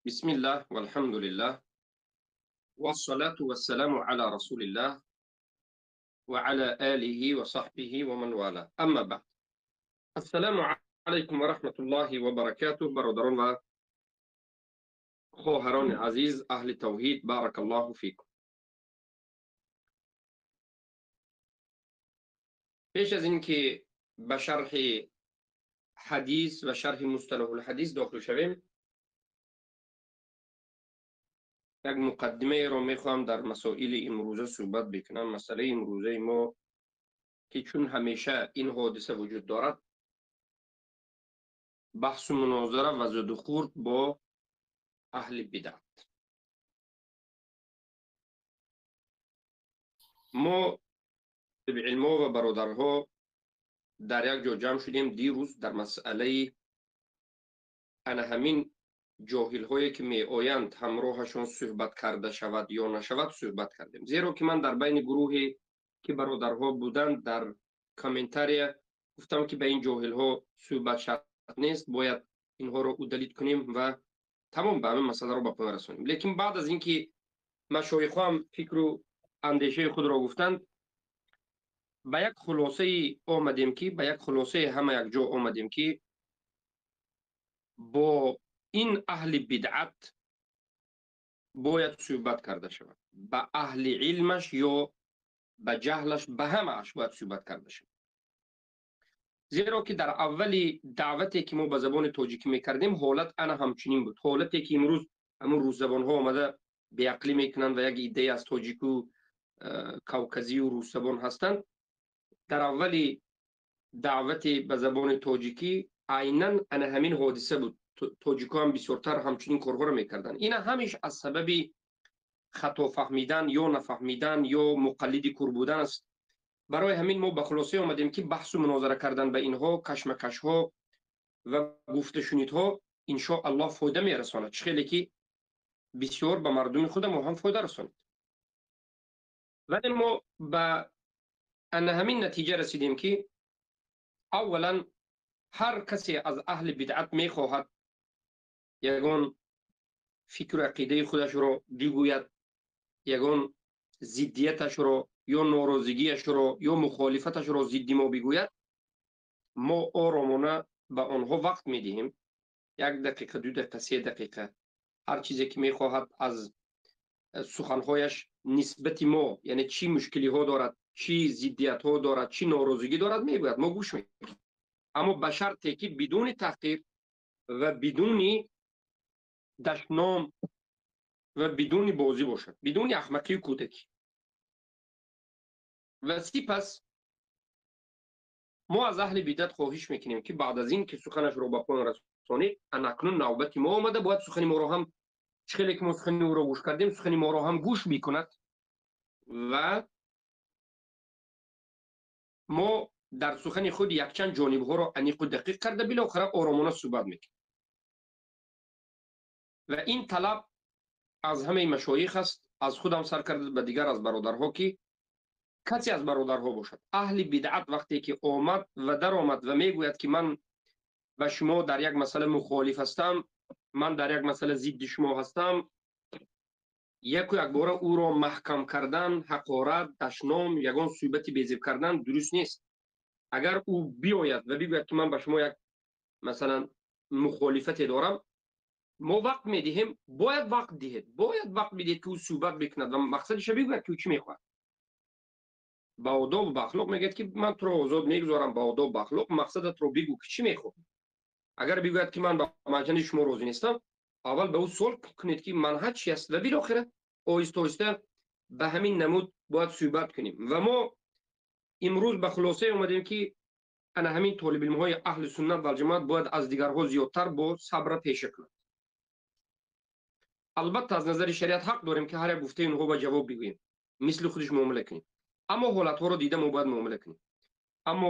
Бисмиллаҳ валҳамдулиллаҳ вассалату вассаламу ала расулиллаҳ ва ала алиҳи ва саҳбиҳи ва ман вала. Амма баъд. Ассаламу алайкум ва раҳматуллоҳи ва баракатуҳ. Бародарон ва хоҳарони азиз, аҳли тавҳид, баракаллоҳу фикум. Пеш аз ин ки ба шарҳи ҳадис ва шарҳи мусталаҳул ҳадис дохил шавем, як муқаддимаеро мехоҳам дар масоили имрӯза суҳбат бикунам. Масъалаи имрӯзаи мо ки чун ҳамеша ин ҳодиса вуҷуд дорад, баҳсу мунозара ва зудухурд бо аҳли бидъат. Мо илмо ва бародарҳо дар як ҷо ҷамъ шудем дирӯз дар масъалаи ана ҳамин ҷоҳилҳое ки меоянд ҳамроҳашон суҳбат карда шавад ё нашавад суҳбат кардем. Зеро ки ман дар байни гурӯҳе ки бародарҳо буданд дар комментария гуфтам ки ба ин ҷоҳилҳо суҳбат шарт нест, бояд инҳоро удалить кунем ва тамом ба ҳамин масъаларо ба поён расонем. Лекин баъд аз ин ки машоихҳо ҳам фикру андешаи худро гуфтанд, ба як хулосае омадем ки ба як хулосаи ҳама якҷо омадем ки бо ин аҳли бидъат бояд суҳбат карда шавад. Ба аҳли илмаш ё ба ҷаҳлаш, ба ҳамааш бояд суҳбат карда шавад. Зеро ки дар аввали даъвате ки мо ба забони тоҷикӣ мекардем, ҳолат ана ҳамчунин буд. Ҳолате ки имрӯз ҳамун русзабонҳо омада беақлӣ мекунанд ва як иддае аз тоҷику кавказию русзабон ҳастанд. Дар аввали даъвате ба забони тоҷикӣ айнан ана ҳамин ҳодиса буд. Тоҷикҳо ҳам бисёртар ҳамчунин корҳоро мекарданд. Ина ҳамеш аз сабаби хато фаҳмидан ё нафаҳмидан ё муқаллиди кур будан аст. Барои ҳамин мо ба хулоса омадем ки баҳсу мунозара кардан ба инҳо, кашмакашҳо ва гуфташунидҳо иншоаллоҳ фоида мерасонад. Чӣ хеле ки бисёр ба мардуми худамо ҳам фоида расонид. Вале мо ба ана ҳамин натиҷа расидем ки аввалан ҳар касе аз аҳли бидъат мехоҳад ягон фикру ақидаи худашро бигӯяд, ягон зиддияташро ё норозигиашро ё мухолифаташро зидди мо бигӯяд, мо оромона ба онҳо вақт медиҳем. 1 дақиқа, 2 дақиқа, 3 дақиқа, ҳар чизе ки мехоҳад аз суханҳояш нисбати мо, яъне чӣ мушкилиҳо дорад, чӣ зиддиятҳо дорад, чӣ норозигӣ дорад, мегӯяд, мо гӯш мекунем. Аммо ба шарте ки бидуни таҳқир ва бидуни дашном ва бидуни бозӣ бошад, бидуни аҳмақию кӯдакӣ. Ва сипас мо аз аҳли бидъат хоҳиш мекунем ки баъд аз ин ки суханашро ба поён расонид, анакнун навбати мо омада, бояд сухани моро ҳам, чӣ хеле ки мо сухани ӯро гӯш кардем, сухани моро ҳам гӯш бикунад ва мо дар сухани худ якчанд ҷонибҳоро аниқу дақиқ карда билохира оромона суҳбат мекунем. Ва ин талаб аз ҳамаи машоих аст, аз худам сар карда ба дигар аз бародарҳо, ки касе аз бародарҳо бошад, аҳли бидъат вақте ки омад ва даромад ва мегӯяд ки ман ба шумо дар як масъала мухолиф ҳастам, ман дар як масъала зидди шумо ҳастам, яку якбора ӯро маҳкам кардан, ҳақорат, дашном, ягон суҳбати безеб кардан дуруст нест. Агар ӯ биёяд ва бигӯяд ки ман ба шумо як масалан мухолифате дорам, мо вақт медиҳем, бояд вақт диҳед, бояд вақт бидиҳед ки ӯ суҳбат бикунад ва мақсадиша бигӯяд ки ӯ чӣ мехоҳад. Ба одобу ба ахлоқ мегӯяд ки ман туро озод мегузорам, ба одобу ба ахлоқ мақсадатро бигӯ ки чӣ мехоҳӣ. Агар бигӯяд ки ман ба манҳаҷи шумо розӣ нестам, аввал ба ӯ суол кунед ки манҳаҷ чи аст ва билохира оҳиста оҳиста ба ҳамин намуд бояд суҳбат кунем. Ва мо имрӯз ба хулосае омадем ки ана ҳамин толибилмҳои аҳли суннат валҷамоат бояд аз дигарҳо зиёдтар бо сабра пеша кунад. Албатта аз назари шариат ҳақ дорем ки ҳар як гуфтаи онҳо ба ҷавоб бигӯем, мисли худиш муомила кунем, аммо ҳолатҳоро дида мо бояд муомила кунем. Аммо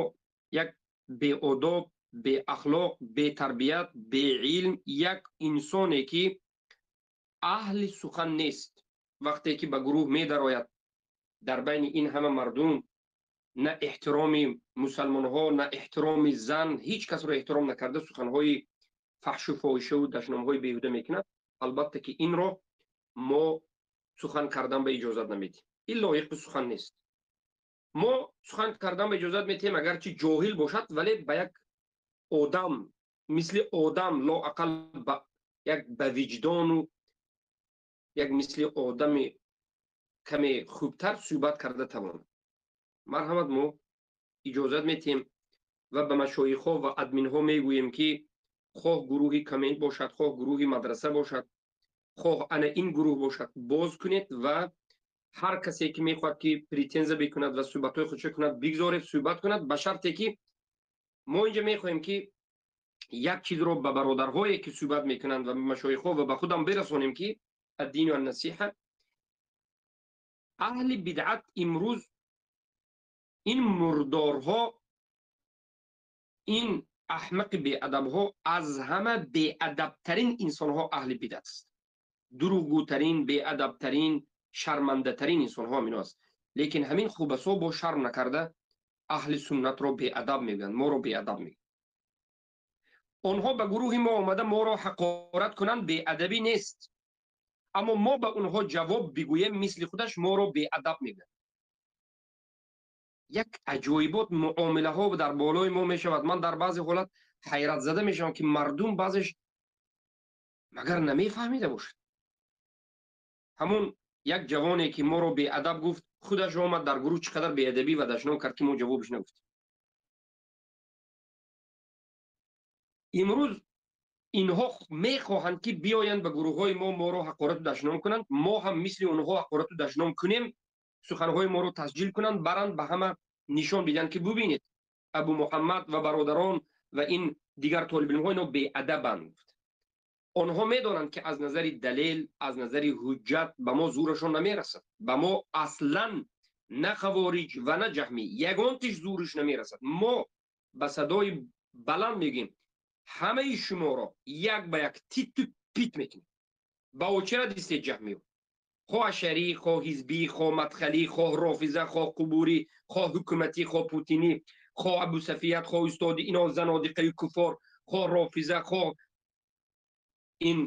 як беодоб, беахлоқ, бетарбият, беилм, як инсоне ки аҳли сухан нест, вақте ки ба гурӯҳ медарояд, дар байни ин ҳама мардум на эҳтироми мусалмонҳо, на эҳтироми зан, ҳеҷ касро эҳтиром накарда суханҳои фаҳшу фоҳишаву дашномҳои беҳуда мекунад. Албатта, ки инро мо сухан кардан ба иҷозат намедиҳем. Ин лоиқи сухан нест. Мо сухан кардан ба иҷозат медиҳем, агарчи ҷоҳил бошад, вале ба як одам, мисли одам, лоақал ба як ба виҷдону як мисли одами каме хубтар суҳбат карда тавонад. Марҳамат, мо иҷозат метиҳем ва ба машоихҳо ва админҳо мегӯем, ки хоҳ гурӯҳи коммент бошад, хоҳ гурӯҳи мадраса бошад, хоҳ ана ин гурӯҳ бошад, боз кунед ва ҳар касе ки мехоҳад ки претензия бикунад ва суҳбатҳои худша кунад, бигзоред суҳбат кунад, ба шарте ки мо инҷа мехоҳем ки як чизро ба бародарҳое ки суҳбат мекунанд ва машоихҳо ва ба худам бирасонем, ки الدين النصيحة. Аҳли бидъат имрӯз, ин мурдорҳо, ин аҳмақи беадабҳо, аз ҳама беадабтарин инсонҳо аҳли бидъат аст. Дурӯғгӯтарин, беадабтарин, шармандатарин инсонҳо ҳамино аст. Лекин ҳамин хубасо бо шарм накарда аҳли суннатро беадаб мегӯянд, моро беадаб мегӯянд. Онҳо ба гурӯҳи мо омада моро ҳақорат кунанд, беадабӣ нест, аммо мо ба онҳо ҷавоб бигӯем, мисли худаш моро беадаб мегӯянд. Як аҷоибот муомилаҳо дар болои мо мешавад. Ман дар баъзе ҳолат ҳайратзада мешавам, ки мардум баъзеш магар намефаҳмида бошад. Ҳамон як ҷавоне ки моро беадаб гуфт, худаш омад дар гурӯҳ, чӣ қадар беадабӣ ва дашном кард, ки мо ҷавобиш нагуфтем. Имрӯз инҳо мехоҳанд ки биёянд ба гурӯҳҳои мо, моро ҳақорату дашном кунанд, мо ҳам мисли онҳо ҳақорату дашном кунем, суханҳои моро тасҷил кунанд, баранд, ба ҳама нишон бидиҳанд, ки бубинед, Абу Муҳаммад ва бародарон ва ин дигар толибилмҳо ино беадабанд. Онҳо медонанд, ки аз назари далел, аз назари ҳуҷҷат ба мо зӯрашон намерасад. Ба мо аслан на хавориҷ ва на ҷаҳмӣ, ягонтиш зӯриш намерасад. Мо ба садои баланд мегӯем: ҳамаи шуморо як ба як титу пит мекунем. Ба очера дистед ҷаҳмиё, хоҳ ашарӣ, хоҳ ҳизбӣ, хоҳ мадхалӣ, хоҳ рофиза, хоҳ қубурӣ, хоҳ ҳукуматӣ, хоҳ путинӣ, хоҳ абусафият, хоҳ устоди ино занодиқаи куфор, хоҳ рофиза, хоҳ ин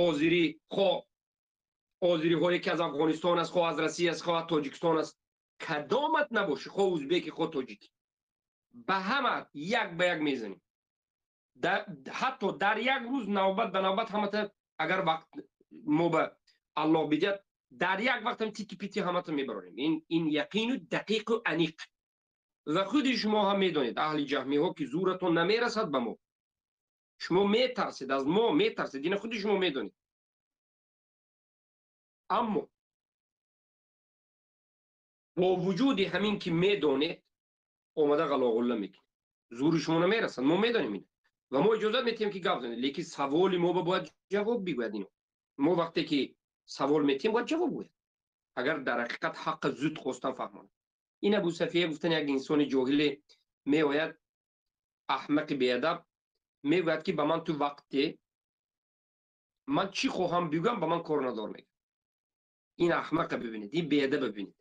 озирӣ, хоҳ озириҳое ки аз Афғонистон аст, хоҳ аз Россия аст, хоҳ аз Тоҷикистон аст, кадомат набошӣ, хоҳ узбеки, хоҳ тоҷикӣ, ба ҳама як ба як мезанем. Ҳатто дар як рӯз навбат ба навбат ҳамата, агар вақт мо ба Аллоҳ бидиҳад, дар як вақт ҳам тити пити ҳамата мебарорем. Ин яқину дақиқу аниқ. Ва худи шумо ҳам медонед, аҳли ҷаҳмиҳо, ки зӯратон намерасад ба мо. Шумо метарсед, аз мо метарсед, ина худи шумо медонед. Аммо бо вуҷуди ҳамин ки медонед, омада ғалоғулла мекунед, зӯри шумо намерасад. Мо медонем ина ва мо иҷозат метиҳем ки гап занед, лекин саволи мо ба бояд ҷавоб бигӯяд. Ино мо вақте ки савол метиҳем, бояд ҷавоб гӯяд, агар дар ҳақиқат ҳаққа зуд хостан фаҳмонад. Ин Абусафия гуфтан, як инсони ҷоҳиле меояд, аҳмақи беадаб, мегӯяд ки ба ман ту вақте ман чӣ хоҳам бигӯям, ба ман кор надор, мегӯяд. Ин аҳмақа бибинед, ин беадаба бибинед.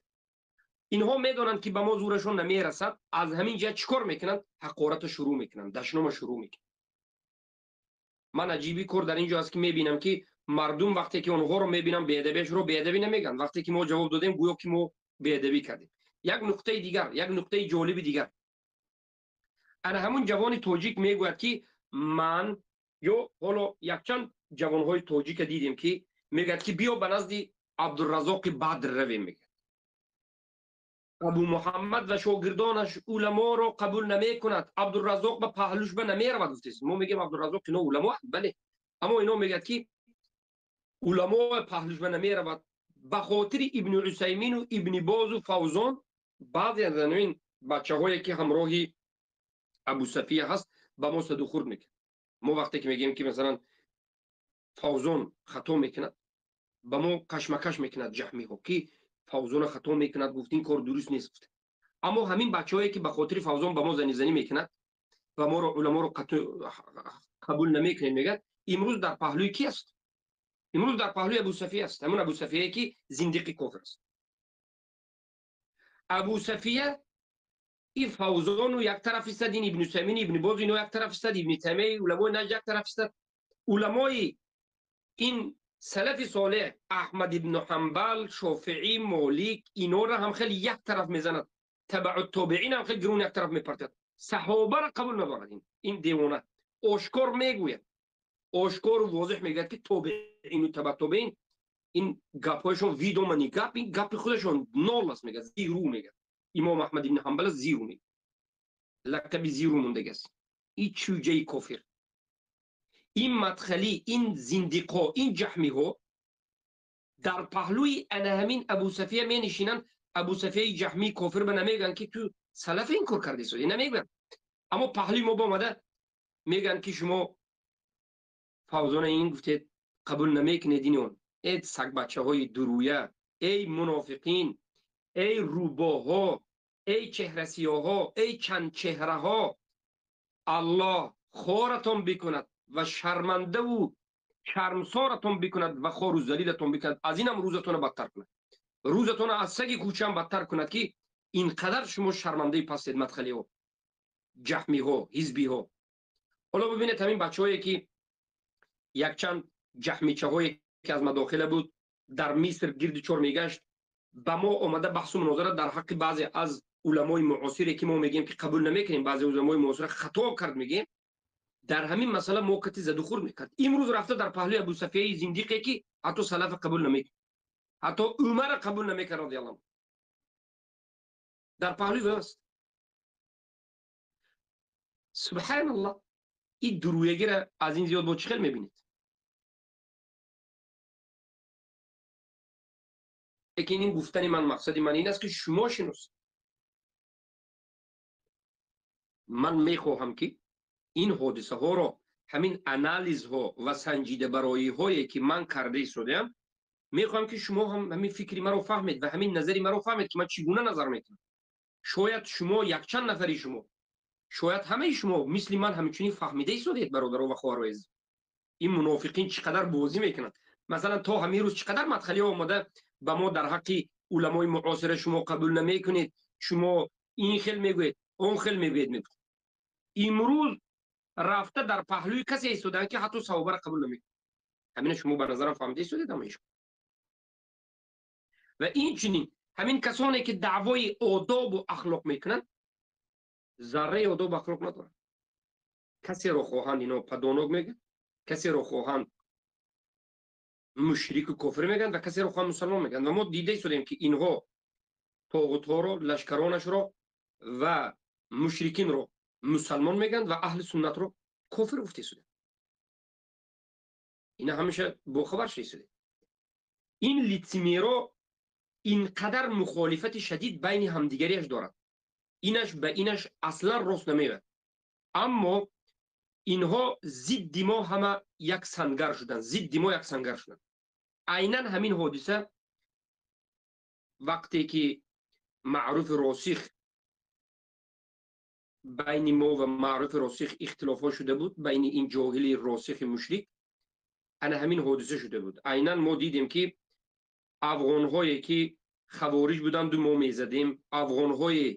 Инҳо медонанд, ки ба мо зӯрашон намерасад. Аз ҳамин ҷиҳат чӣ кор мекунанд? Ҳақората шурӯъ мекунанд, дашнома шурӯъ мекунанд. Ман аҷиби кор дар ин ҷо аст, ки мебинам, ки мардум вақте ки онҳоро мебинам, беадабиашро беадабӣ намегӯянд. Вақте ки мо ҷавоб додем, гӯё ки мо беадабӣ кардем. Як нуқтаи дигар, як нуқтаи ҷолиби дигар: ана ҳамун ҷавони тоҷик мегӯяд, ки ман ё ҳоло якчанд ҷавонҳои тоҷика дидем, ки мегӯяд, ки биё ба назди Абдуразоқи Бадр равем. Мегӯяд, Абу Муҳаммад ва шогирдонаш уламоро қабул намекунад, Абдуразоқ ба паҳлӯш ба намеравад, гуфтест. Мо мегӯем, Абдуразоқ ино уламо, бале, аммо ино мегӯяд, ки уламо паҳлӯш ба намеравад. Ба хотири Ибни Усаймину Ибни Бозу Фавзон баъзе аз ин бачаҳое ки ҳамроҳи Абусафия ҳаст, ба мо садухурд мекунад. Мо вақте ки мегӯем, ки масалан Фавзон хато мекунад, ба мо кашмакаш мекунад ҷаҳмиҳо, ки Фавзона хато мекунад гуфт, ин кор дуруст нест гуфт. Аммо ҳамин бачаҳое ки ба хотири Фавзон ба мо занизанӣ мекунад ва моро уламоро қабул намекунед мегӯяд, имрӯз дар паҳлӯи ки аст? Имрӯз дар паҳлӯи Абусафия аст. Ҳамон Абусафие ки зиндиқи кофир аст. Абусафия и Фавзону як тараф истад, ин Ибни Усаймин, Ибни Боз ино як тараф истад, Ибни Таймия, уламои Наҷд як тараф истад, уламои Ин салафи солеҳ, Аҳмад ибн Ҳанбал, Шофеӣ, Молик, инора ҳам хеле як тараф мезанад. Табаъ тобеин ҳам хеле гирун як тараф мепартад. Саҳобаро қабул надорад. Ин девона ошкор мегӯяд, ошкору возеҳ мегӯяд, ки тобеину табаъ тобеин ин гапҳояшон видомани гап, ин гапи худашон нол аст, мегӯяд, зиру мегӯяд. Имом Аҳмад ибн Ҳанбал зиру мегӯяд, лақаби зиру мондагиаст. Ин чӯҷаи кофир, ин мадхалӣ, ин зиндиқҳо, ин ҷаҳмиҳо дар паҳлӯи ана ҳамин Абусафия менишинанд. Абусафияи ҷаҳмии кофир ба намегӯянд, ки ту салаф ин кор кардӣ, намегӯянд. Аммо паҳлӯи мо омада мегӯянд, ки шумо Фавзона ин гуфтед, қабул намекунед ин он. Эй сагбачаҳои дурӯя, эй мунофиқин, эй рӯбоҳо, эй чеҳрасиёҳо, эй чандчеҳраҳо, Аллоҳ хоратон бикунад ва шармандаву шармсоратон бикунад ва хору залилатон бикунад. Аз инам рӯзатонро бадтар кунад, рӯзатонро аз саги кӯчаам бадтар кунад, ки инқадар шумо шармандаи пастед, мадхалиҳо, ҷаҳмиҳо, ҳизбиҳо. Ҳоло бибинед ҳамин бачаҳое, ки якчанд ҷаҳмичаҳое, ки аз мадохила буд, дар Миср гирди чор мегашт, ба мо омада баҳсу мунозара дар ҳаққи баъзе аз уламои муосире, ки мо мегӯем, ки қабул намекунем, баъзе уламои муосира хато кард мегӯем, дар ҳамин масъала мо кати задухӯрд мекард. Имрӯз рафта дар паҳлӯи Абусафияи зиндиқе, ки ҳатто салафа қабул намекард, ҳатто Умара қабул намекард, радиаллоҳу, дар паҳлӯи вай аст. Субҳаналлоҳ, ин дурӯягиро аз ин зиёд бо чӣ хел мебинед? Лекин ин гуфтани ман, мақсади ман ин аст, ки шумо шиносед. Ман мехоҳам, ки ин ҳодисаҳоро, ҳамин анализҳо ва санҷидабароиҳое, ки ман карда истодаам, мехоҳам, ки шумо ҳам ҳамин фикри маро фаҳмед ва ҳамин назари маро фаҳмед, ки ман чӣ гуна назар мекунам. Шояд шумо, якчанд нафари шумо, шояд ҳамаи шумо мисли ман ҳамчунин фаҳмида истодаед, бародаро ва хоҳарои азиз. Ин мунофиқин чӣ қадар бозӣ мекунанд. Масалан, то ҳамин рӯз чӣ қадар мадхалиҳо омада ба мо дар ҳаққи уламои муосира шумо қабул намекунед, шумо ин хел мегӯед, он хел мегӯед, мегӯед. Имрӯз рафта дар паҳлӯи касе истодаанд, ки ҳатто саҳобаро қабул намекунад. Ҳамина шумо ба назарам фаҳмида истодед ҳамаи шумо. Ва инчунин ҳамин касоне, ки даъвои одобу ахлоқ мекунанд, зарраи одобу ахлоқ надоранд. Касеро хоҳанд ино падонок мегӯянд, касеро хоҳанд мушрику кофир мегӯянд ва касеро хоҳанд мусалмон мегӯянд. Ва мо дида истодем, ки инҳо тоғутҳоро, лашкаронашро ва мушрикинро мусалмон мегӯянд ва аҳли суннатро кофир гуфта истодем. Ина ҳамеша бохабар шуда истодем. Ин лицемеро инқадар мухолифати шадид байни ҳамдигариаш дорад, инаш ба инаш аслан рост намеояд. Аммо инҳо зидди мо ҳама як сангар шуданд, зидди мо як сангар шуданд. Айнан ҳамин ҳодиса вақте ки Маъруфи Росих, байни мо ва Маъруфи Росих ихтилофҳо шуда буд, байни ин ҷоҳили росихи мушрик, ана ҳамин ҳодиса шуда буд. Айнан мо дидем, ки афғонҳое, ки хавориҷ буданду мо мезадем, афғонҳое,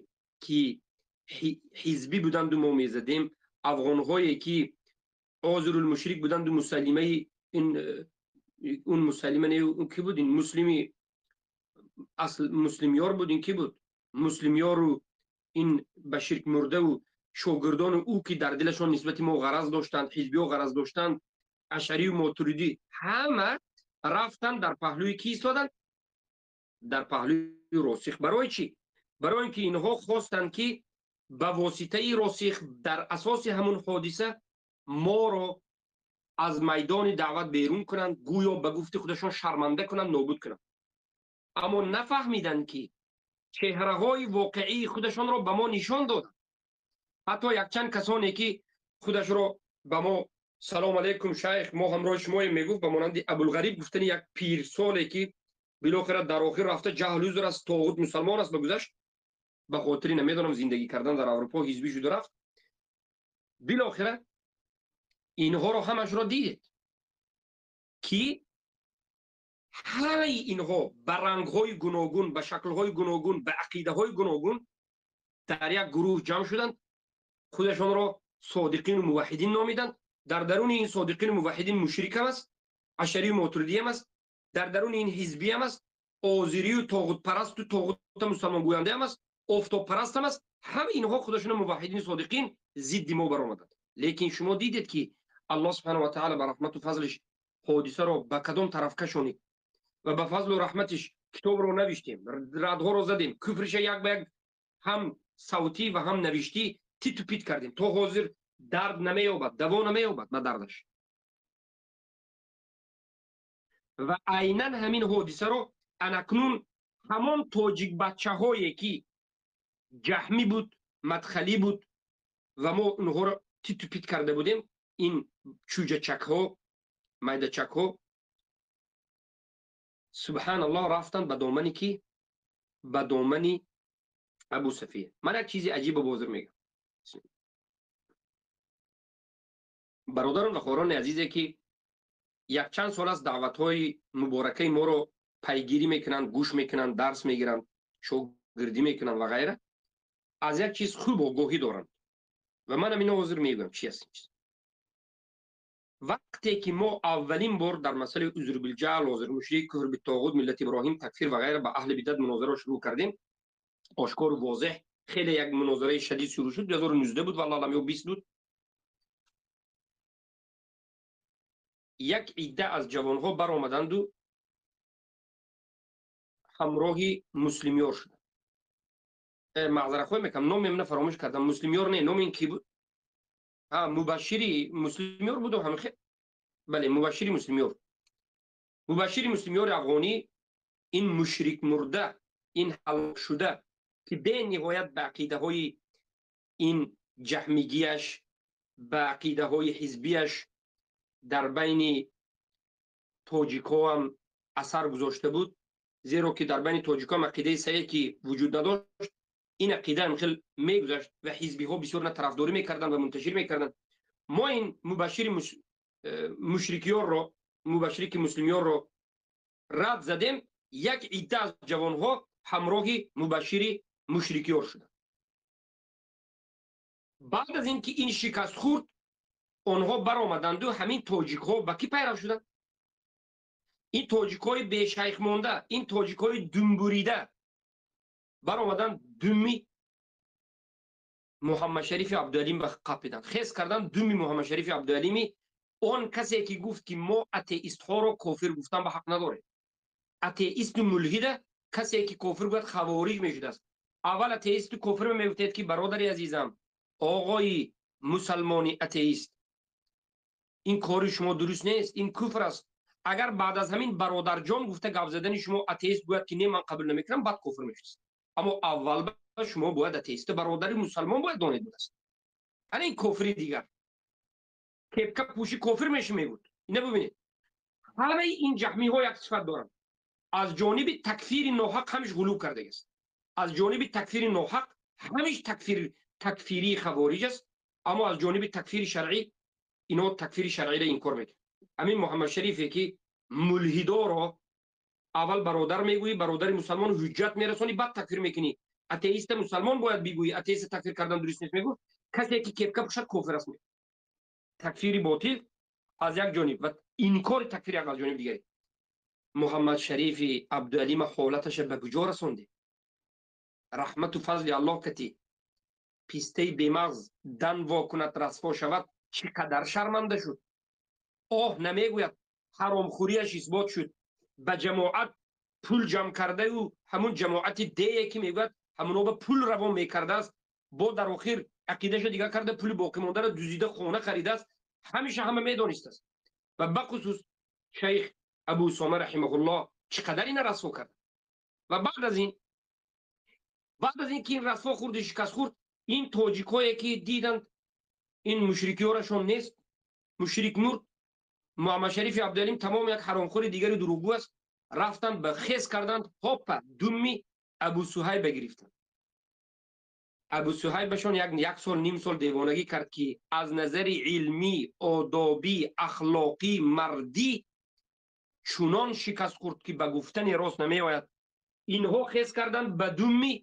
ки ҳизбӣ буданду мо мезадем, афғонҳое, ки озирулмушрик буданду мусаллимаи ин он мусаллима не, он ки буд, ин муслими асл муслимёр буд, ин ки буд, муслимёру ин ба ширк мурдаву шогирдону ӯ, ки дар дилашон нисбати мо ғараз доштанд, ҳизбиҳо ғараз доштанд, ашарию мотуридӣ, ҳама рафтанд дар паҳлӯи кӣ истоданд? Дар паҳлӯи Росих. Барои чӣ? Барои ин ки инҳо хостанд, ки ба воситаи Росих дар асоси ҳамун ҳодиса моро аз майдони даъват берун кунанд, гӯё ба гуфти худашон шарманда кунанд, нобуд кунанд. Аммо нафаҳмиданд, ки чеҳраҳои воқеии худашонро ба мо нишон доданд. Ҳатто якчанд касоне, ки худашро ба мо салом алейкум, шайх, мо ҳамроҳи шумоем мегуфт, ба монанди Абулғариб гуфтани як пирсоле, ки билохира дар охир рафта ҷаҳл узр аст, тоғут мусалмон аст, ба гузашт ба хотири намедонам зиндагӣ кардан дар Аврупо ҳизбӣ шуда рафт. Билохира инҳоро ҳамашро дидед, ки ҳамаи инҳо ба рангҳои гуногун, ба шаклҳои гуногун, ба ақидаҳои гуногун дар як гурӯҳ ҷамъ шуданд, худашонро содиқину муваҳҳидин номиданд. Дар даруни ин содиқину муваҳҳидин мушрик ҳам аст, Ашари Мотуридӣ ҳам аст, дар даруни ин ҳизбӣ ҳам аст, озирию тоғутпарасту тоғута мусалмонгӯянда ҳам аст, офтобпараст ҳам аст. Ҳама инҳо худашона муваҳҳидини содиқин зидди мо баромаданд. Лекин шумо дидед, ки Аллоҳ субҳанаҳу ва таъала ба раҳмату фазлиш ҳодисаро ба кадом тараф кашонид ва ба фазлу раҳматиш китобро навиштем, радҳоро задем, куфриша як ба як ҳам савтӣ ва ҳам навиштӣ титу пит кардем. То ҳозир дард намеёбад, даво намеёбад ба дардаш. Ва айнан ҳамин ҳодисаро анакнун ҳамон тоҷикбачаҳое, ки ҷаҳмӣ буд, мадхалӣ буд ва мо онҳоро титу пит карда будем, ин чӯҷачакҳо, майдачакҳо, субҳаналлоҳ, рафтанд ба домани ки? Ба домани Абу Сафия. Ман як чизи аҷиба бозир мегӯям. Бародарон ва хоҳарони азизе, ки якчанд сол аст даъватҳои муборакаи моро пайгирӣ мекунанд, гӯш мекунанд, дарс мегиранд, шогирдӣ мекунанд ва ғайра, аз як чиз хуб огоҳӣ доранд. Ва ман ҳамино ҳозир мегӯям, чи аст ин чиз. Вақте ки мо аввалин бор дар масъалаи узр билҷаҳл, ҳозир мушрик, куфр битоғут, миллати Иброҳим, такфир ва ғайра ба аҳли бидат мунозараро шурӯъ кардем, ошкору возеҳ хеле як мунозараи шадид шурӯъ шуд, 2019 буд, валлоҳ алам, ё 20 буд. Як идда аз ҷавонҳо баромаданду ҳамроҳи муслимёр шуданд. Маъзарахоҳӣ мекунам, номи мана фаромӯш кардам. Муслимёр не, номи ин ки буд? Ҳа, Мубашшири муслимёр буду ҳамихе? Бале, Мубашшири муслимёр. Мубашшири муслимёри афғонӣ, ин мушрик мурда, ин ҳалок шуда, ки бениҳоят ба ақидаҳои ин ҷаҳмигиаш, ба ақидаҳои ҳизбиаш дар байни тоҷикҳо ҳам асар гузошта буд, зеро ки дар байни тоҷикҳо ҳам ақидаи саҳеҳ ки вуҷуд надошт, ин ақида ҳам хел мегузашт ва ҳизбиҳо бисёр на тарафдорӣ мекарданд ва мунташир мекарданд. Мо ин мубашшири мушрикиёрро, мубашшири ки муслимиёрро рад задем, як идда аз ҷавонҳо ҳамроҳи мубашшири мушрикиёр шуданд. Баъд аз ин ки ин шикаст хӯрд, онҳо баромаданду ҳамин тоҷикҳо ба кӣ пайрав шуданд? Ин тоҷикҳои бешайх монда, ин тоҷикҳои думбурида баромаданд, думи Муҳаммадшарифи Абдуалим ба қапиданд, хез карданд думи Муҳаммадшарифи Абдуалими, он касе ки гуфт, ки мо атеистҳоро кофир гуфтан ба ҳақ надорем. Атеисту мулҳида касе ки кофир гӯяд, хавориҷ мешудааст. Аввал атеисту кофир мегуфтед, ки бародари азизам, оғои мусалмони атеист, ин кори шумо дуруст нест, ин куфр аст. Агар баъд аз ҳамин бародарҷон гуфта гап задани шумо атеист гӯяд, ки не, ман қабул намекунам, баъд кофир мешудааст. Аммо аввал шумо бояд атеиста бародари мусалмон бояд донед будааст. Ана ин кофири дигар кепка пӯши кофир меши мегуд. Ина бибинед, ҳамаи ин ҷаҳмиҳо як сифат доранд: аз ҷониби такфири ноҳақ ҳамиш ғулув кардагист, аз ҷониби такфири ноҳақ ҳамиш такфирии хавориҷ аст, аммо аз ҷониби такфири шаръӣ ино такфири шаръиро инкор мекунад. Ҳамин Муҳаммадшарифе ки мулҳидоро аввал бародар мегӯӣ, бародари мусалмон ҳуҷҷат мерасонӣ, баъд такфир мекунӣ. Атеиста мусалмон бояд бигӯӣ, атеиста такфир кардан дуруст нест мегӯ, касе ки кепка пӯшад, кофир аст мегӯ. Такфири ботил аз як ҷониб ва инкори такфири аз ҷониби дигаре. Муҳаммадшарифи Абдуалима ҳолаташа ба куҷо расондем? Раҳмату фазли Аллоҳ кати пистаи бемағз дан во кунад, расво шавад, чӣ қадар шарманда шуд. Оҳ намегӯяд, ҳаромхӯрияш исбот шуд. Ба ҷамоат пул ҷамъ кардаю ҳамун ҷамоати дее ки мегӯяд, ҳамуно ба пул равон мекардааст, бо дар охир ақидаша дигар карда, пули боқимондаро дузида хона харидааст. Ҳамеша ҳама медонистааст ва бахусус шайх Абу Усома раҳимаҳуллоҳ чӣ қадар ина расво кард. Ва баъд аз ин ки ин расво хӯрду шикаст хӯрд, ин тоҷикҳое ки диданд, ин мушрикиёрашон нест, мушрик мурд, Муҳаммадшарифи Абдуалим тамом як ҳаромхӯри дигари дурӯғгӯ аст, рафтанд ба хез карданд, ҳоппа, думи Абу Суҳайба гирифтанд. Абу Суҳайбашон як сол, ним сол девонагӣ кард, ки аз назари илмӣ, одобӣ, ахлоқӣ, мардӣ чунон шикаст хӯрд, ки ба гуфтани рост намеояд. Инҳо хез карданд ба думи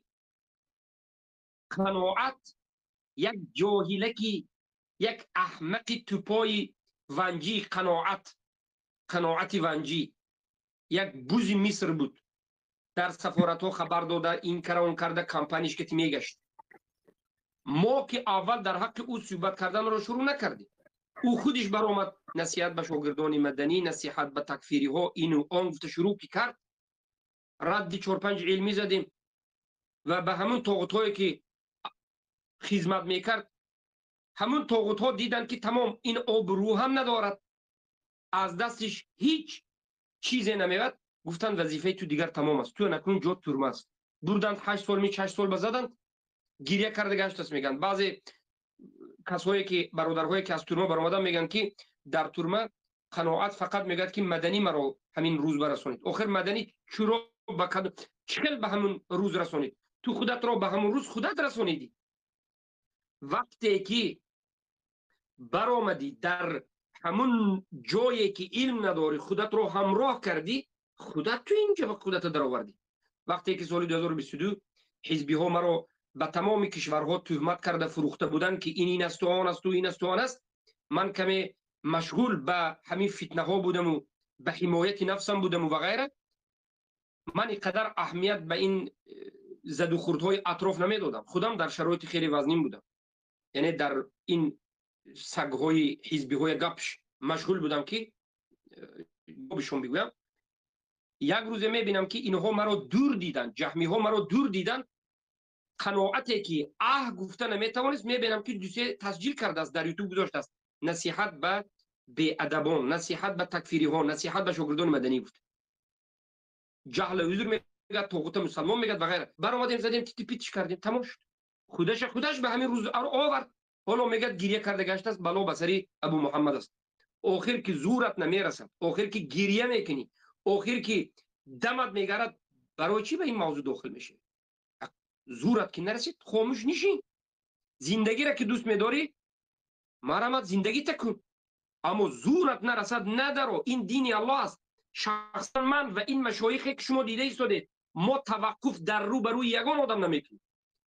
қаноат, як ҷоҳилаки, як аҳмақи тупои ванҷии қаноат. Қаноати Ванҷӣ як бузи Миср буд, дар сафоратҳо хабар дода, ин кара он карда, кампанияш ки мегашт. Мо ки аввал дар ҳаққи ӯ суҳбат карданро шурӯъ накардем, ӯ худиш баромад, насиҳат ба шогирдони маданӣ, насиҳат ба такфириҳо, ину он гуфта шурӯъ ки кард, радди 4-5 илмӣ задем ва ба ҳамун тоғутҳое ки хизмат мекард, ҳамун тоғутҳо диданд ки тамом ин обрӯ ҳам надорад, аз дастиш ҳеҷ чизе намеояд, гуфтанд вазифаи ту дигар тамом аст, ту накун ҷо турма аст. Бурданд 8 сол ми 6 сол базаданд, гиря карда гаштааст. Мегӯянд баъзе касҳое ки бародарҳое ки аз турма баромаданд, мегӯянд ки дар турма Қаноат фақат мегӯяд ки Маданӣ маро ҳамин рӯз барасонид. Охир Маданӣ чуро ба чӣ хел ба ҳамун рӯз расонид? Ту худатро ба ҳамун рӯз худат расонидӣ. Вақте ки баромадӣ дар ҳамун ҷое ки илм надорӣ, худатро ҳамроҳ кардӣ, худат ту инҷа ба худата даровардӣ. Вақте ки соли 2022 ҳизбиҳо маро ба тамоми кишварҳо туҳмат карда фурӯхта буданд ки ин ин асту он асту ин асту он аст, ман каме машғул ба ҳамин фитнаҳо будаму ба ҳимояти нафсам будаму ва ғайра, ман ин қадар аҳамият ба ин задухӯрдҳои атроф намедодам. Худам дар шароити хеле вазнин будам, яъне дар ин сагҳои ҳизбиҳои гапш машғул будам ки бишон бигӯям. Як рӯзе мебинам ки инҳо маро дур диданд, ҷаҳмиҳо маро дур диданд, қаноате ки аҳ гуфта наметавонист, мебинам ки дусе тасҷил кардааст, дар Ютуб гузоштааст, насиҳат ба беадабон, насиҳат ба такфириҳо, насиҳат ба шогирдони маданӣ гуфт. Ҷаҳла узр мегӯяд, тоғута мусалмон мегӯяд ва ғайра. Баромадем, задем, тити-питиш кардем, тамом шуд. Худаша худаш ба ҳамин рӯз овард. Ҳоло мегӯяд гиря карда гаштааст, бало ба сари Абу Муҳаммад аст. Охир ки зурат намерасад, охир ки гиря мекунӣ, охир ки дамат мегарад, барои чӣ ба ин мавзӯъ дохил мешавӣ? Зурат ки нарасид, хомӯш нишин. Зиндагиро ки дӯст медорӣ, марамат зиндагита кун. Аммо зурат нарасад, надаро. Ин дини Аллоҳ аст. Шахсан ман ва ин машоихе ки шумо дида истодед, мо таваққуф дар рӯ ба рӯи ягон одам намекунем.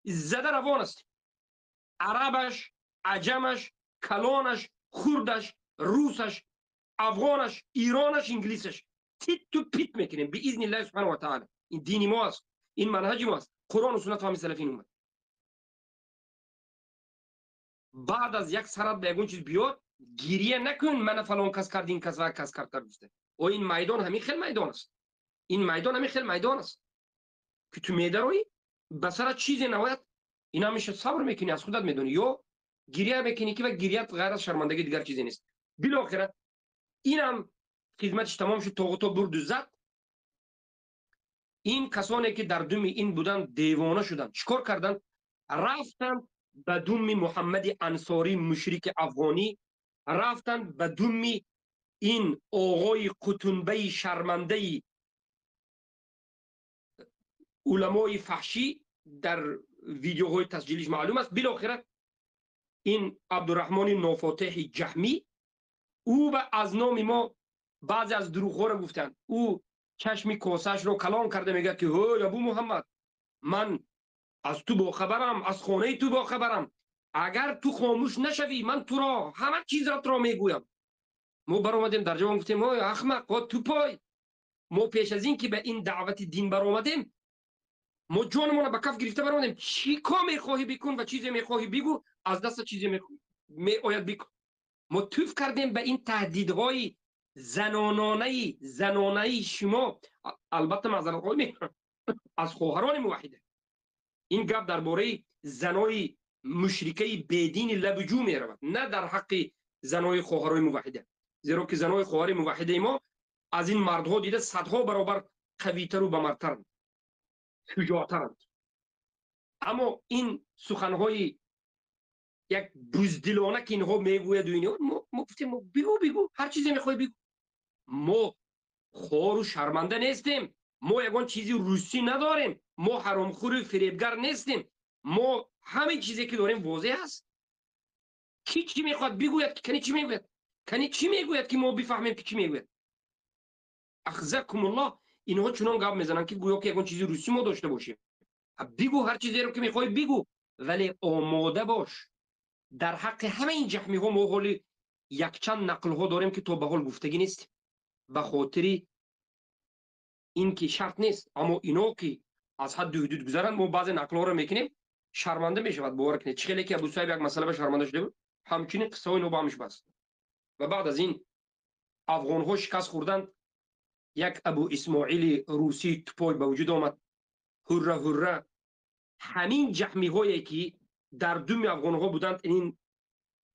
Зада равон астем. Арабаш, аҷамаш, калонаш, хурдаш, русаш, афғонаш, иронаш, инглисаш, титту пит мекунем биизни Аллоҳи субҳанаҳу ва таъала. Ин дини мо аст, ин манҳаҷи мо аст. Қуръону суннат фаҳми салафин уммат. Баъд аз як сарат ба ягон чиз биёд, гирия накун, мана фалон кас кард, ин кас ва кас кард гуфта. О ин майдон ҳамин хел майдон аст. Ин майдон ҳамин хел майдон аст ки ту медароӣ, ба сарат чизе наояд, ин ҳамеша сабр мекунӣ, аз худат медонӣ, ё гирия мекунӣ ки ва гирият ғайр аз шармандагӣ дигар чизе нест. Билохира инам хизматиш тамом шуд, тоғуто бурду зад. Ин касоне ки дар думи ин буданд девона шуданд. Чӣ кор карданд? Рафтанд ба думи Муҳаммади Ансорӣ, мушрики афғонӣ, рафтанд ба думи ин оғои қутунбаи шармандаи уламои фаҳшӣ, дар видеоҳои тасҷилиш маълум аст. Билохира ин Абдураҳмони Нофотеҳи ҷаҳмӣ, ӯ ба аз номи мо баъзе аз дурӯғҳоро гуфтанд. Ӯ чашми косаашро калон карда мегӯяд ки ҳой Абу Муҳаммад, ман аз ту бохабарам, аз хонаи ту бохабарам, агар ту хомӯш нашавӣ, ман туро ҳама чизратро мегӯям. Мо баромадем дар ҷавон гуфтем ой ахмақ, о тупой, мо пеш аз ин ки ба ин даъвати дин баромадем, мо ҷонамонро ба каф гирифта баромадем. Чӣ кор мехоҳӣ бикун ва чизе мехоҳӣ бигӯ, аз даста чизе меояд бикун. Мо туф кардем ба ин таҳдидҳои занонаи шумо. Албатта маъзаратхоҳӣ мекунам аз хоҳарони муваҳида. Ин гап дар бораи занои мушрикаи бедини лабҷӯ меравад, на дар ҳаққи занои хоҳарои муваҳида, зеро ки занои хоҳари муваҳидаи мо аз ин мардҳо дида садҳо баробар қавитару бамардтаранд, шуҷоътаранд. Аммо ин суханҳои як буздилона ки инҳо мегӯяду ино, мо гуфтем бигӯ, бигӯ, ҳар чизе мехоҳӣ бигӯ. Мо хору шарманда нестем, мо ягон чизи русӣ надорем, мо ҳаромхӯру фиребгар нестем, мо ҳамаи чизе ки дорем возеҳ аст. Ки чӣ мехоҳад бигӯяд, кани чӣ мегӯяд, кани чӣ мегӯяд ки мо бифаҳмем ки чӣ мегӯяд. Ахзакумуллоҳ, инҳо чунон гап мезананд ки гӯё ки ягон чизи русӣ мо дошта бошем. Бигӯ ҳар чизеро ки мехоҳӣ бигӯ, вале омода бош. Дар ҳаққи ҳамаи ин ҷаҳмиҳо мо ҳоли якчанд нақлҳо дорем ки то ба ҳол гуфтагӣ нестем. Ба хотири ин ки шарт нест, аммо ино ки аз ҳадду ҳудуд гузаранд, мо баъзе нақлҳоро мекунем, шарманда мешавад, бовар кунед. Чӣ хеле ки Абу Саиб як масъала ба шарманда шуда буд, ҳамчунин қиссаҳои ино ба ҳамиш баст. Ва баъд аз ин афғонҳо шикаст хӯрданд, як Абу Исмоили русии тупой ба вуҷуд омад. Ҳурра ҳурра ҳамин ҷаҳмиҳое ки дар думи афғонҳо буданд, ин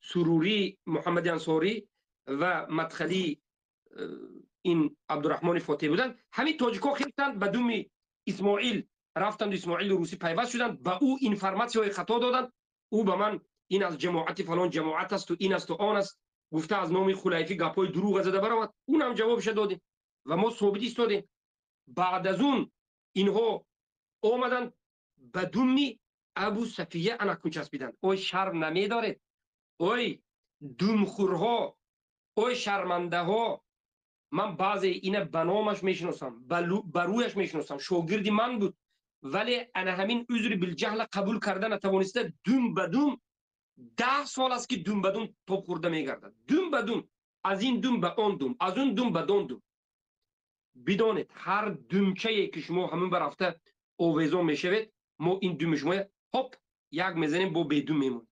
Сурурӣ Муҳаммади Ансорӣ ва мадхалӣ ин Абдураҳмони Фотеҳ буданд, ҳамин тоҷикҳо хестанд ба думи Исмоил рафтанд, Исмоили русӣ пайваст шуданд, ба ӯ информатсияҳои хато доданд. Ӯ ба ман ин аз ҷамоати фалон ҷамоат асту ин асту он аст гуфта, аз номи Хулайфӣ гапҳои дурӯға зада баромад. Унам ҷавобша додем ва мо собит истодем. Баъд аз он инҳо омаданд ба думи Абу Сафия анакун часпиданд. Ой, шарм намедоред? Ой, думхӯрҳо, ой, шармандаҳо! Ман баъзе ина ба номаш мешиносам, ба рӯяш мешиносам, шогирди ман буд, вале ана ҳамин узри билҷаҳла қабул карда натавониста, дум ба дум 10 сол аст ки дум ба дум топ хӯрда мегардад. Дум ба дум, аз ин дум ба он дум, аз он дум ба дон дум. Бидонед, ҳар думчае ки шумо ҳамин ба рафта овезон мешавед, мо ин думи шумо ҳоп як мезанем, бо бедум мемонед.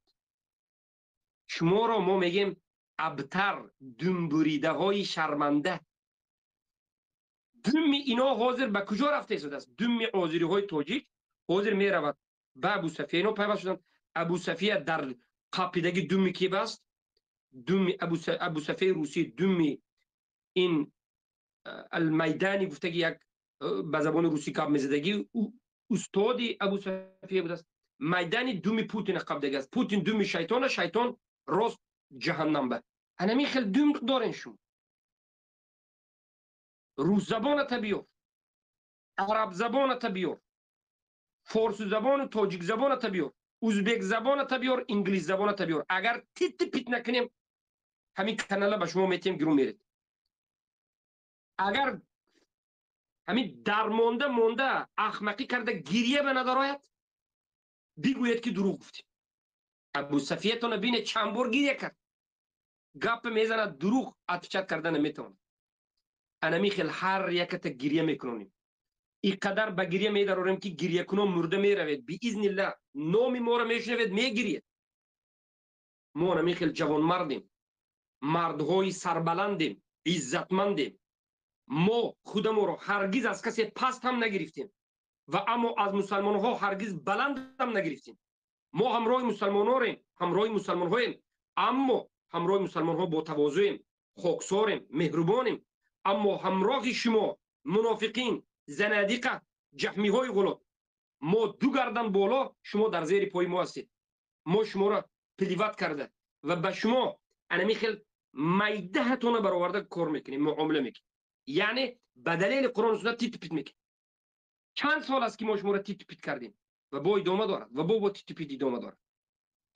Шуморо мо мегем абтар, думбуридаҳои шарманда. Думи ино ҳозир ба куҷо рафта истодааст? Думи озириҳои тоҷик ҳозир меравад ба Абу Сафия. Ино пайваст шуданд. Абу Сафия дар қапидаги думи ки баст? Думи Абу Сафияи русӣ, думи ин Алмайдани гуфтаги як ба забони русӣ гап мезадаги устоди Абу Сафия будааст. Майдани думи Путина қапидаги аст. Путин думи шайтона, шайтон рост ҷаҳаннам ба. Анамин хел дум дорен шумо. Русзабоната биёр, арабзабоната биёр, форсизабону тоҷикзабоната биёр, узбекзабоната биёр, инглисзабоната биёр. Агар титти пит накунем, ҳамин канала ба шумо метиҳем, гирун меред. Агар ҳамин дармонда монда ахмақӣ карда гирья ба надарояд, бигӯед ки дурӯғ гуфтем. Абу Сафиятона бинед чанд бор гирья кард. Гап мезанад, дурӯғ отвечать карда наметавонад. Анами хел ҳар яката гирья мекунонем. И қадар ба гирья медарорем ки гирьякунон мурда меравед. Биизнилла номи моро мешунавед, мегирьед. Мо анами хел ҷавонмардем, мардҳои сарбаландем, иззатмандем. Мо худаморо ҳаргиз аз касе паст ҳам нагирифтем ва аммо аз мусалмонҳо ҳаргиз баланд ҳам нагирифтем. Мо ҳамроҳи мусалмонорем, ҳамроҳи мусалмонҳоем, аммо ҳамроҳи мусалмонҳо бо тавозӯем, хоксорем, меҳрубонем. Аммо ҳамроҳи шумо мунофиқин, занадиқа, ҷаҳмиҳои ғулот, мо ду гардан боло, шумо дар зери пои мо ҳастед. Мо шуморо плевать карда ва ба шумо анами хел майдаҳатона бароварда кор мекунем, муомила мекунем. Яъне ба далели Қуръону суннат титу пит мекунем. Чанд сол аст ки мо шуморо титу пит кардем ва бо идома дорад, ва бо титу пит идома дорад.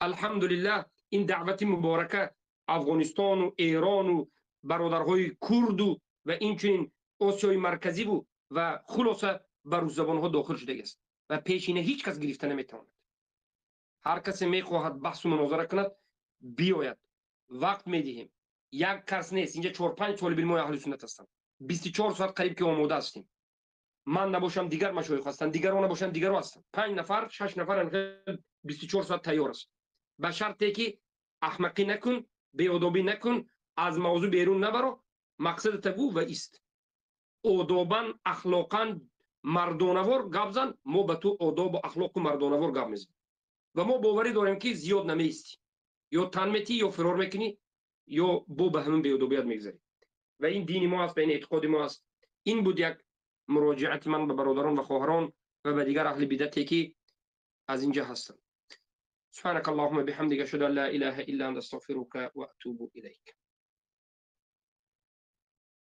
Алҳамдулиллаҳ, ин даъвати муборака Афғонистону Эрону бародарҳои курду ва инчунин Осиёи Марказиву ва хулоса ба русзабонҳо дохил шудагиаст ва пешина ҳеҷ кас гирифта наметавонад. Ҳар касе мехоҳад баҳсу мунозара кунад, биёяд, вақт медиҳем. Як кас нест инҷа, 4-5 толибилмои аҳли суннат ҳастанд, 24 соат қариб ки омода ҳастем. Ман набошам, дигар машоих ҳастанд, дигарон набошанд, дигаро ҳастанд. 5 нафар, 6 нафар 24 соат тайёр аст, ба шарте ки аҳмақӣ накун, беодобӣ накун, аз мавзӯъ берун набаро, мақсадата гӯ ва ист. Одобан, ахлоқан, мардонавор гап зан, мо ба ту одобу ахлоқу мардонавор гап мезанем ва мо боварӣ дорем ки зиёд намеистӣ, ё тан метӣ, ё фирор мекунӣ, ё бо ба ҳамин беодобият мегзарӣ. Ва ин дини мо аст ва ин эътиқоди мо аст. Ин буд як муроҷиати ман ба бародарон ва хоҳарон ва ба дигар аҳли бидате ки аз инҷа ҳастанд. سبحانك اللهم بحمدك، أشهد أن لا إله إلا أنت، أستغفرك وأتوب إليك.